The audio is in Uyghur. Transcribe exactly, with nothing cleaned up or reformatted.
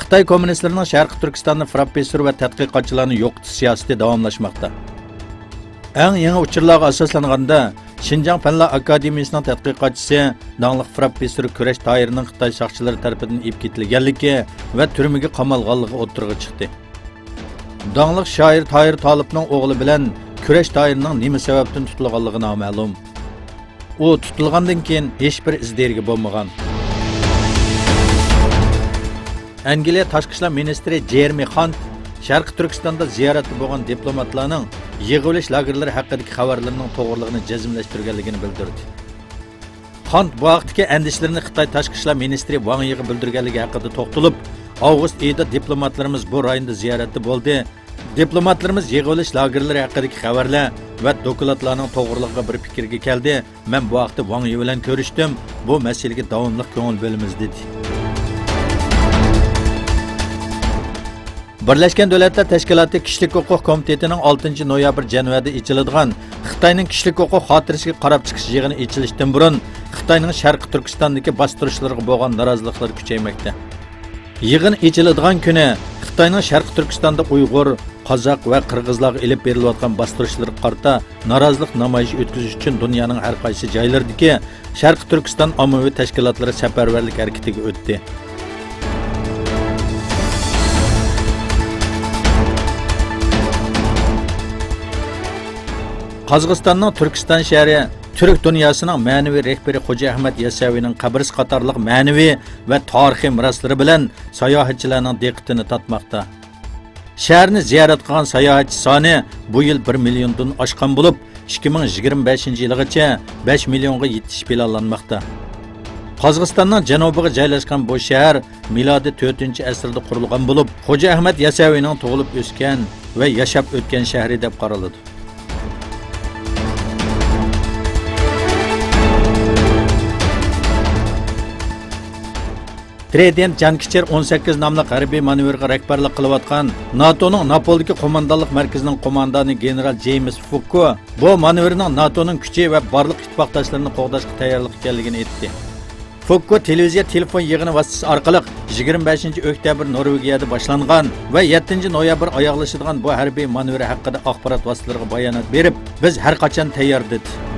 خىتاي كوممۇنىستلىرىنىڭ شەرقىي تۈركىستاندا پروفېسسور ۋە تەتقىقاتچىلارنى يوقىتىش سىياسىتى داۋاملاشماقتا. ئەڭ يېڭى ئۇچۇرلارغا ئاساسلانغاندا، شىنجاڭ پەنلەر ئاكادېمىيىسىنىڭ تەتقىقاتچىسى، داڭلىق پروفېسسور كۈرەش تاھىرنىڭ خىتاي ساقچىلىرى تەرىپىدىن ئېلىپ كېتىلگەنلىكى ۋە تۈرمىگە قامالغانلىقى ئوتتۇرىغا چىقتى. داڭلىق شائىر تاھىر تالىپنىڭ ئوغلى بىلەن كۈرەش تاھىرنىڭ نېمە سەۋەبتىن تۇتۇلغانلىقى نامەلۇم. ئۇ تۇتۇلغاندىن كېيىن ھېچبىر ئىز دېرىكى بولمىغان. ئەنگلىيە تاشقى ئىشلار مىنىستىرى جېرېمى خانت شەرقىي تۈركىستاندا زىيارەتتە بولغان دىپلوماتلارنىڭ يىغىۋېلىش لاگېرلىرى ھەققىدىكى خەۋەرلىرىنىڭ توغرىلىقىنى جەزملەشتۈرگەنلىكىنى بىلدۈردى. خانت بۇ ھەقتىكى ئەندىشىلىرىنى خىتاي تاشقى ئىشلار مىنىستىرى ۋاڭ يىغا بىلدۈرگەنلىكى ھەققىدە توختىلىپ، ئاۋغۇست ئېيىدا دىپلوماتلىرىمىز بۇ رايوندا زىيارەتتە بولدى. دىپلوماتلىرىمىز يىغىۋېلىش لاگېرلىرى ھەققىدىكى خەۋەرلەر ۋە دوكلاتلارنىڭ توغرىلىقىغا بىر پىكىرگە كەلدى. مەن بۇ ھەقتە ۋاڭ يى بىلەن كۆرۈشتۈم. بۇ مەسىلىگە داۋاملىق كۆڭۈل بۆلىمىز، دېدى. بىرلەشكەن دۆلەتلەر تەشكىلاتى كىشىلىك ھوقۇق كومىتېتىنىڭ ئالتىنچى نويابىر جەنۋەدە ئېچىلىدىغان خىتاينىڭ كىشىلىك ھوقۇق خاتىرىسىگە قاراپ چىقىش يىغىنى ئېچىلىشتىن بۇرۇن خىتاينىڭ شەرقىي تۈركىستاندىكى باستۇرۇشلىرىغا بولغان نارازىلىقلىرى كۈچەيمەكتە. يىغىن ئېچىلىدىغان كۈنى خىتاينىڭ شەرقىي تۈركىستاندا ئۇيغۇر، قازاق ۋە قىرغىزلارغا ئېلىپ بېرىلىۋاتقان باستۇرۇشلىرىغا قارىتا نارازىلىق نامايىشى ئۆتكۈزۈش ئۈچۈن دۇنيانىڭ ھەر قايسى جايلىرىدىكى شەرقىي تۈركىستان ئاممىۋى تەشكىلاتلىرى سەپەرۋەرلىك ھەرىكىتىگە ئۆتتى. قازاقىستاننىڭ تۈركىستان شەھىرى تۈرك دۇنياسىنىڭ مەنىۋى رەھبىرى خوجا ئەخمەت يەسەۋىنىڭ قەبرىسى قاتارلىق مەنىۋى ۋە تارىخىي مىراسلىرى بىلەن ساياھەتچىلەرنىڭ دىققىتىنى تارتماقتا. شەھەرنى زىيارەت قىلغان ساياھەتچى سانى بۇ يىل بىر مىليوندىن ئاشقان بولۇپ، ئىككى مىڭ يىگىرمە بەشىنچى يىلىغىچە بەش مىليونغا يېتىش پىلانلانماقتا. قازاقىستاننىڭ جەنۇبىغا جايلاشقان بۇ شەھەر مىلادىي تۆتىنچى ئەسىردە قۇرۇلغان بولۇپ، خوجا ئەخمەت يەسەۋىنىڭ تۇغۇلۇپ ئۆسكەن ۋە ياشاپ ئۆتكەن شەھىرى دەپ قارىلىدۇ. ترېدېنت جانكىچىر ئون سەككىز ناملىق ھەربىي مانېۋىرغا رەھبەرلىك قىلىۋاتقان ناتونىڭ ناپولدىكى قوماندانلىق مەركىزىنىڭ قوماندانى گېنېرال جېيمىس فۇككو بۇ مانېۋىرنىڭ ناتونىڭ كۈچى ۋە بارلىق ئىتتىپاقداشلىرىنى قوغداشقا تەييارلىق ئىكەنلىكىنى ئېيتتى. فۇككو تېلېۋىزىيە تېلېفون يىغىنى ۋاسىتىسى ئارقىلىق يىگىرمە بەشىنچى ئۆكتەبىر نورۋېگىيەدە باشلانغان ۋە يەتتىنچى نويابىر ئاياغلىشىدىغان بۇ ھەربىي مانېۋىر ھەققىدە ئاخبارات ۋاسىتىلىرىغا بايانات بېرىپ، بىز ھەر قاچان تەييار، دېدى.